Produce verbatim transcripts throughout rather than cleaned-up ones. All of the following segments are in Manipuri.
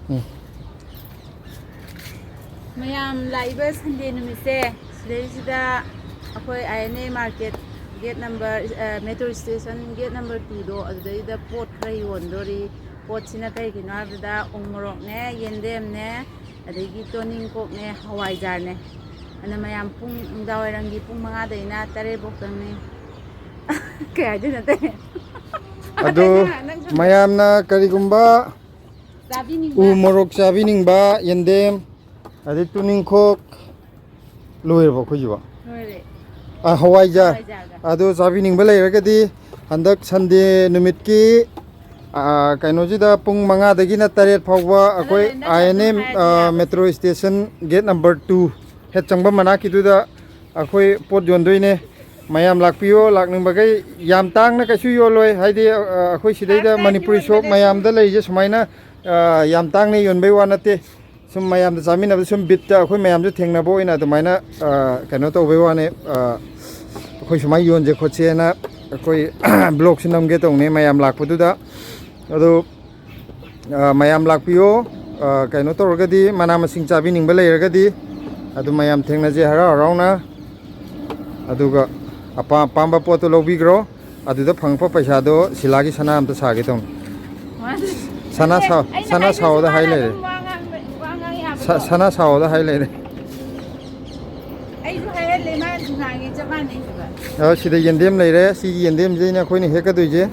ꯎꯝ꯫ ꯃꯌꯥꯝ ꯂꯥꯛꯏꯕ ꯁꯟꯗꯦ ꯅꯨꯃꯤꯠꯁꯦ ꯁꯤꯗꯩꯁꯤꯗ ꯑꯩꯈꯣꯏ I N A market gate number, ꯑ, ꯃꯦꯇ꯭ꯔꯣ ꯁ꯭ꯇꯦꯁꯟ ꯒꯦꯠ ꯅꯝꯕꯔ ꯇꯨꯗꯣ ꯑꯗꯨꯗꯩꯗ ꯄꯣꯠ ꯈꯔ ꯌꯣꯟꯗꯣꯔꯤ꯫ ꯄꯣꯠꯁꯤꯅ ꯀꯩ ꯀꯩꯅꯣ ꯍꯥꯏꯕꯗ ꯎ ꯃꯣꯔꯣꯛꯅꯦ, ꯌꯦꯟꯗꯦꯝꯅꯦ, ꯑꯗꯒꯤ ꯇꯣꯅꯤꯡꯀꯣꯛꯅꯦ, ꯍꯋꯥꯏꯖꯥꯔꯅꯦ꯫ ꯑꯗꯨꯅ ꯃꯌꯥꯝ ꯄꯨꯡ, ꯅꯨꯡꯗꯥꯡꯋꯥꯏꯔꯝꯒꯤ ꯄꯨꯡ ꯃꯉꯥꯗꯩꯅ ꯇꯔꯦꯠ ꯐꯥꯎꯇꯪꯅꯤ꯫ ꯀꯩ ꯍꯥꯏꯗꯣꯏꯅꯣ ꯑꯇꯩ? ꯑꯗꯣ ꯅꯪ, ꯅꯪ ꯁꯨꯝ ꯃꯌꯥꯝꯅ ꯀꯔꯤꯒꯨꯝꯕ ꯆꯥꯕꯤꯅꯤꯡꯕ ꯎ ꯃꯣꯔꯣꯛ ꯆꯥꯕꯤꯅꯤꯡꯕ, ꯌꯦꯟꯗꯦꯝ, ꯑꯗꯩ ꯇꯨꯅꯤꯡꯈꯣꯛ, ꯂꯣꯏꯔꯕꯣ ꯑꯩꯈꯣꯏꯁꯤꯕꯣ? ꯂꯣꯏꯔꯦ꯫ ꯑ, ꯍꯋꯥꯏꯖꯥꯔ꯫ ꯍꯋꯥꯏꯖꯥꯔꯒ꯫ ꯑꯗꯨ ꯆꯥꯕꯤꯅꯤꯡꯕ ꯂꯩꯔꯒꯗꯤ ꯍꯟꯗꯛ ꯁꯟꯗꯦ ꯅꯨꯃꯤꯠꯀꯤ, ꯑ, ꯀꯩꯅꯣꯁꯤꯗ ꯄꯨꯡ ꯃꯉꯥꯗꯒꯤꯅ ꯇꯔꯦꯠ ꯐꯥꯎꯕ ꯑꯩꯈꯣꯏ ꯑꯗꯨꯅꯦ, ꯅꯪ ꯑꯥꯏ ꯑꯦꯟ ꯑꯦꯝ, ꯑꯗꯨꯝ ꯍꯥꯏꯔꯁꯨ ꯑ, ꯌꯥꯕ꯫ Metro station gate number two ꯍꯦꯛ ꯆꯪꯕ ꯃꯅꯥꯛꯀꯤꯗꯨꯗ ꯑꯩꯈꯣꯏ ꯄꯣꯠ ꯌꯣꯟꯗꯣꯏꯅꯦ꯫ ꯃꯌꯥꯝ ꯂꯥꯛꯄꯤꯌꯣ, ꯂꯥꯛꯅꯤꯡꯕꯈꯩ꯫ ꯌꯥꯝ ꯇꯥꯡꯅ ꯀꯩꯁꯨ ꯌꯣꯜꯂꯣꯏ, ꯍꯥꯏꯗꯤ, ꯑ, ꯑꯩꯈꯣꯏ ꯁꯤꯗꯩꯗ ꯐꯥꯔꯁ ꯃꯅꯤꯄꯨꯔꯤ ꯁꯣꯞ ꯌꯣꯟꯕꯗꯁꯨ ꯃꯌꯥꯝꯗ ꯂꯩꯔꯤꯁꯦ ꯁꯨꯃꯥꯏꯅ, ꯑ, ꯌꯥꯝ ꯇꯥꯡꯅ ꯌꯣꯟꯕꯩ ꯋꯥ ꯅꯠꯇꯦ꯫ ꯁꯨꯝ ꯃꯌꯥꯝꯗ ꯆꯥꯃꯤꯟꯅꯕꯗ ꯁꯨꯝ ꯕꯤꯠꯇ ꯑꯩꯈꯣꯏ ꯃꯌꯥꯝꯁꯨ ꯊꯦꯡꯅꯕ ꯑꯣꯏꯅ ꯑꯗꯨꯃꯥꯏꯅ, ꯑ, ꯀꯩꯅꯣ ꯇꯧꯕꯩ ꯋꯥꯅꯤ꯫ ꯑ, ꯑꯩꯈꯣꯏ ꯁꯨꯃꯥꯏꯅ ꯌꯣꯟꯁꯦ ꯈꯣꯠꯁꯦꯅ ꯑꯩꯈꯣꯏ ꯕ꯭ꯂꯣꯛꯁꯨ ꯅꯝꯒꯦ ꯇꯧꯅꯤ ꯃꯌꯥꯝ ꯂꯥꯛꯄꯗꯨꯗ꯫ ꯑꯗꯨ, ꯑ, ꯃꯌꯥꯝ ꯂꯥꯛꯄꯤꯌꯣ꯫ ꯑ, ꯀꯩꯅꯣ ꯇꯧꯔꯒꯗꯤ, ꯃꯅꯥ ꯃꯁꯤꯡ ꯆꯥꯕꯤꯅꯤꯡꯕ ꯂꯩꯔꯒꯗꯤ ꯑꯗꯨ ꯃꯌꯥꯝ ꯊꯦꯡꯅꯁꯦ ꯍꯔꯥꯎ ꯍꯔꯥꯎꯅ꯫ ꯑꯗꯨꯒ ꯑꯄꯥꯝ ꯑꯄꯥꯝꯕ ꯄꯣꯠꯇꯣ ꯂꯧꯕꯤꯈ꯭ꯔꯣ꯫ ꯑꯗꯨꯗ ꯐꯪꯉꯛꯄ ꯄꯩꯁꯥꯗꯣ ꯁꯤꯂꯥꯒꯤ ꯁꯅꯥ ꯑꯝꯇ ꯁꯥꯒꯦ ꯇꯧꯅꯤ꯫ ꯁꯅꯥ ꯁꯥ-, ꯑꯩꯅ ꯁꯅꯥ ꯍꯥꯏꯗꯣꯏꯁꯦ ꯁꯥꯑꯣꯗ ꯃꯥ ꯍꯥꯏ ꯂꯩꯔꯦ꯫ ꯑꯗꯨꯝ ꯋꯥ ꯉꯥꯡꯕ, ꯋꯥ ꯉꯥꯡ ꯌꯥꯕꯗꯣ꯫ ꯁ-, ꯁꯅꯥ ꯁꯥꯑꯣꯗ ꯍꯥꯏ ꯂꯩꯔꯦ꯫ ꯑꯩꯁꯨ ꯍꯥꯏꯍꯜꯂꯦ, ꯃꯥꯅꯁꯨ ꯉꯥꯡꯉꯦ, ꯆꯞ ꯃꯥꯟꯅꯩ ꯍꯥꯏꯕ꯫ ꯑ, ꯁꯤꯗ ꯌꯦꯟꯗꯦꯝ ꯂꯩꯔꯦ꯫ ꯁꯤꯒꯤ ꯌꯦꯟꯗꯦꯝꯁꯤꯗꯩꯅꯦ ꯑꯩꯈꯣꯏꯅ ꯍꯦꯛꯀꯗꯣꯏꯁꯦ꯫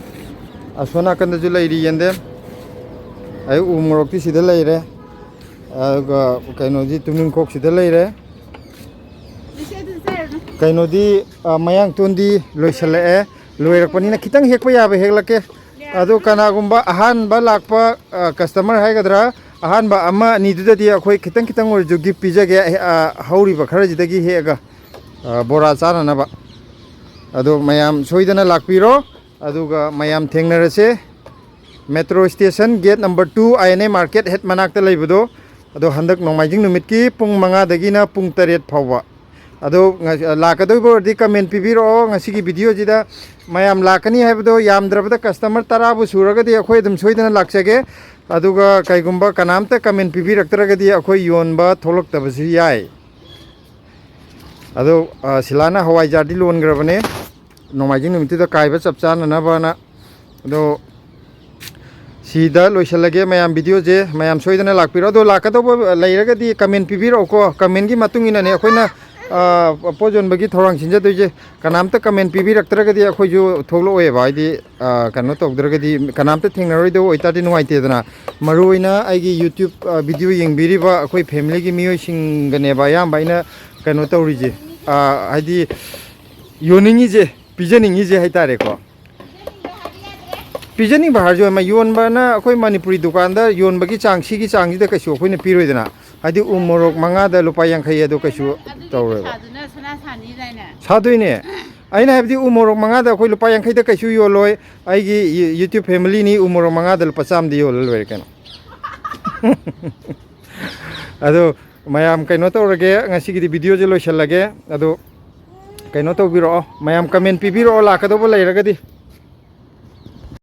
ꯑꯁꯣꯝ ꯅꯥꯀꯟꯗꯁꯨ ꯂꯩꯔꯤ ꯌꯦꯟꯗꯦꯝ꯫ ꯑꯗꯩ ꯎ ꯃꯣꯔꯣꯛꯇꯤ ꯁꯤꯗ ꯂꯩꯔꯦ꯫ ꯑꯗꯨꯒ ꯀꯩꯅꯣꯗꯤ ꯇꯨꯅꯤꯡꯈꯣꯛ ꯁꯤꯗ ꯂꯩꯔꯦ꯫ ꯏꯆꯦ, ꯑꯗꯨ ꯆꯥꯔꯨꯅꯨ꯫ ꯀꯩꯅꯣꯗꯤ, ꯑ, ꯃꯌꯥꯡꯇꯣꯟꯗꯤ ꯂꯣꯏꯁꯤꯜꯂꯛꯑꯦ꯫ ꯂꯣꯏꯔꯛꯄꯅꯤꯅ ꯈꯤꯇꯪ ꯍꯦꯛꯄ ꯌꯥꯕ ꯍꯦꯛꯂꯛꯀꯦ꯫ ꯑꯗꯣ ꯀꯅꯥꯒꯨꯝꯕ ꯑꯍꯥꯟꯕ ꯂꯥꯛꯄ, ꯑ, ꯀꯁꯇꯃꯔ ꯍꯥꯏꯒꯗ꯭ꯔꯥ, ꯑꯍꯥꯟꯕ ꯑꯃ ꯑꯅꯤꯗꯨꯗꯗꯤ ꯑꯩꯈꯣꯏ ꯈꯤꯇꯪ ꯈꯤꯇꯪ ꯑꯣꯏꯔꯁꯨ ꯒꯤꯐ ꯄꯤꯖꯒꯦ, ꯑ, ꯍꯧꯔꯤꯕ ꯈꯔꯁꯤꯗꯒꯤ ꯍꯦꯛꯑꯒ, ꯑ, ꯕꯣꯔꯥ ꯆꯥꯅꯅꯕ꯫ ꯑꯗꯣ ꯃꯌꯥꯝ ꯁꯣꯏꯗꯅ ꯂꯥꯛꯄꯤꯔꯣ, ꯑꯗꯨꯒ ꯃꯌꯥꯝ ꯊꯦꯡꯅꯔꯁꯦ꯫ Metro station gate number two, I N A market ꯍꯦꯠ ꯃꯅꯥꯛꯇ ꯂꯩꯕꯗꯣ꯫ ꯑꯗꯣ ꯍꯟꯗꯛ ꯅꯣꯡꯃꯥꯏꯖꯤꯡ ꯅꯨꯃꯤꯠꯀꯤ ꯄꯨꯡ ꯃꯉꯥꯗꯒꯤꯅ ꯄꯨꯡ ꯇꯔꯦꯠ ꯐꯥꯎꯕ꯫ ꯑꯗꯣ ꯉ-, ꯂꯥꯛꯀꯗꯧꯕ ꯑꯣꯏꯔꯗꯤ comment ꯄꯤꯕꯤꯔꯛꯑꯣ꯫ ꯉꯁꯤꯒꯤ video ꯁꯤꯗ ꯃꯌꯥꯝ ꯂꯥꯛꯀꯅꯤ ꯍꯥꯏꯕꯗꯣ ꯌꯥꯝꯗ꯭ꯔꯕꯗ customer ꯇꯔꯥꯕꯨ ꯁꯨꯔꯒꯗꯤ ꯑꯩꯈꯣꯏ ꯑꯗꯨꯝ ꯁꯣꯏꯗꯅ ꯂꯥꯛꯆꯒꯦ꯫ ꯑꯗꯨꯒ ꯀꯩꯒꯨꯝꯕ ꯀꯅꯥꯝꯇ comment ꯄꯤꯕꯤꯔꯛꯇ꯭ꯔꯒꯗꯤ ꯑꯩꯈꯣꯏ ꯌꯣꯟꯕ ꯊꯣꯛꯂꯛꯇꯕꯁꯨ ꯌꯥꯏ꯫ ꯑꯗꯣ, ꯑ, ꯁꯤꯂꯥꯅ ꯍꯋꯥꯏꯖꯥꯔꯗꯤ ꯂꯣꯟꯈ꯭ꯔꯕꯅꯦ, ꯅꯣꯡꯃꯥꯏꯖꯤꯡ ꯅꯨꯃꯤꯠꯇꯨꯗ ꯀꯥꯏꯕ ꯆꯞ ꯆꯥꯅꯅꯕꯅ꯫ ꯑꯗꯣ ꯁꯤꯗ ꯂꯣꯏꯁꯤꯜꯂꯒꯦ ꯃꯌꯥꯝ video ꯁꯦ꯫ ꯃꯌꯥꯝ ꯁꯣꯏꯗꯅ ꯂꯥꯛꯄꯤꯔꯣ꯫ ꯑꯗꯣ ꯂꯥꯛꯀꯗꯧꯕ ꯂꯩꯔꯒꯗꯤ comment ꯄꯤꯕꯤꯔꯛꯎꯀꯣ꯫ Comment ꯀꯤ ꯃꯇꯨꯡ ꯏꯟꯅꯅꯦ ꯑꯩꯈꯣꯏꯅ, ꯑ, ꯄꯣꯠ ꯌꯣꯟꯕꯒꯤ ꯊꯧꯔꯥꯡ ꯁꯤꯟꯖꯗꯣꯏꯁꯦ꯫ ꯀꯅꯥꯝꯇ comment ꯄꯤꯕꯤꯔꯛꯇ꯭ꯔꯒꯗꯤ ꯑꯩꯈꯣꯏꯁꯨ ꯊꯣꯛꯂꯛꯑꯣꯏꯕ꯫ ꯍꯥꯏꯗꯤ, ꯑ, ꯀꯩꯅꯣ ꯇꯧꯗ꯭ꯔꯒꯗꯤ, ꯀꯅꯥꯝꯇ ꯊꯦꯡꯅꯔꯣꯏꯗꯕ ꯑꯣꯏꯇꯥꯔꯗꯤ ꯅꯨꯡꯉꯥꯏꯇꯦꯗꯅ꯫ ꯃꯔꯨꯑꯣꯏꯅ ꯑꯩꯒꯤ YouTube, ꯑ, video ꯌꯦꯡꯕꯤꯔꯤꯕ ꯑꯩꯈꯣꯏ family ꯒꯤ ꯃꯤꯑꯣꯏꯁꯤꯡꯒꯅꯦꯕ ꯑꯌꯥꯝꯕ ꯑꯩꯅ ꯀꯩꯅꯣ ꯇꯧꯔꯤꯁꯦ꯫ ꯑ, ꯍꯥꯏꯗꯤ ꯌꯣꯟꯅꯤꯡꯉꯤꯁꯦ, ꯄꯤꯖꯅꯤꯡꯉꯤꯁꯦ ꯍꯥꯏꯇꯥꯔꯦꯀꯣ꯫ ꯄꯤꯖꯅꯤꯡꯕ ꯍꯥꯏꯔꯁꯨ ꯑꯃ ꯌꯣꯟꯕꯅ ꯑꯩꯈꯣꯏ ꯃꯅꯤꯄꯨꯔꯤ ꯗꯨꯀꯥꯟꯗ ꯌꯣꯟꯕꯒꯤ ꯆꯥꯡ, ꯁꯤꯒꯤ ꯆꯥꯡꯁꯤꯗ ꯀꯩꯁꯨ ꯑꯩꯈꯣꯏꯅ ꯄꯤꯔꯣꯏꯗꯅ꯫ ꯍꯥꯏꯗꯤ ꯎ ꯃꯣꯔꯣꯛ ꯃꯉꯥꯗ ꯂꯨꯄꯥ ꯌꯥꯡꯈꯩ ꯑꯗꯣ ꯀꯩꯁꯨ ꯑꯗꯨꯗꯤ ꯇꯧꯔꯣꯏꯕ꯫ ꯄꯩꯁꯥꯗꯨꯅ ꯁꯅꯥ ꯁꯥꯅꯤꯗꯥꯏꯅꯦ? ꯁꯥꯗꯣꯏꯅꯦ꯫ ꯑꯩꯅ ꯍꯥꯏꯕꯗꯤ ꯎ ꯃꯣꯔꯣꯛ ꯃꯉꯥꯗ ꯑꯩꯈꯣꯏ ꯂꯨꯄꯥ ꯌꯥꯡꯈꯩꯗ ꯀꯩꯁꯨ ꯌꯣꯜꯂꯣꯏ꯫ ꯑꯩꯒꯤ ꯌꯨ-, YouTube family ꯅꯤ, ꯎ ꯃꯣꯔꯣꯛ ꯃꯉꯥꯗ ꯂꯨꯄꯥ ꯆꯥꯝꯃꯗꯤ ꯌꯣꯜꯂ ꯂꯣꯏꯔꯦ ꯀꯩꯅꯣ꯫ ꯑꯗꯣ ꯃꯌꯥꯝ ꯀꯩꯅꯣ ꯇꯧꯔꯒꯦ, ꯉꯁꯤꯒꯤꯗꯤ video ꯁꯦ ꯂꯣꯏꯁꯤꯜꯂꯒꯦ꯫ ꯑꯗꯣ ꯀꯩꯅꯣ ꯇꯧꯕꯤꯔꯛꯑꯣ, ꯃꯌꯥꯝ comment ꯄꯤꯕꯤꯔꯛꯑꯣ ꯂꯥꯛꯀꯗꯧꯕ ꯂꯩꯔꯒꯗꯤ꯫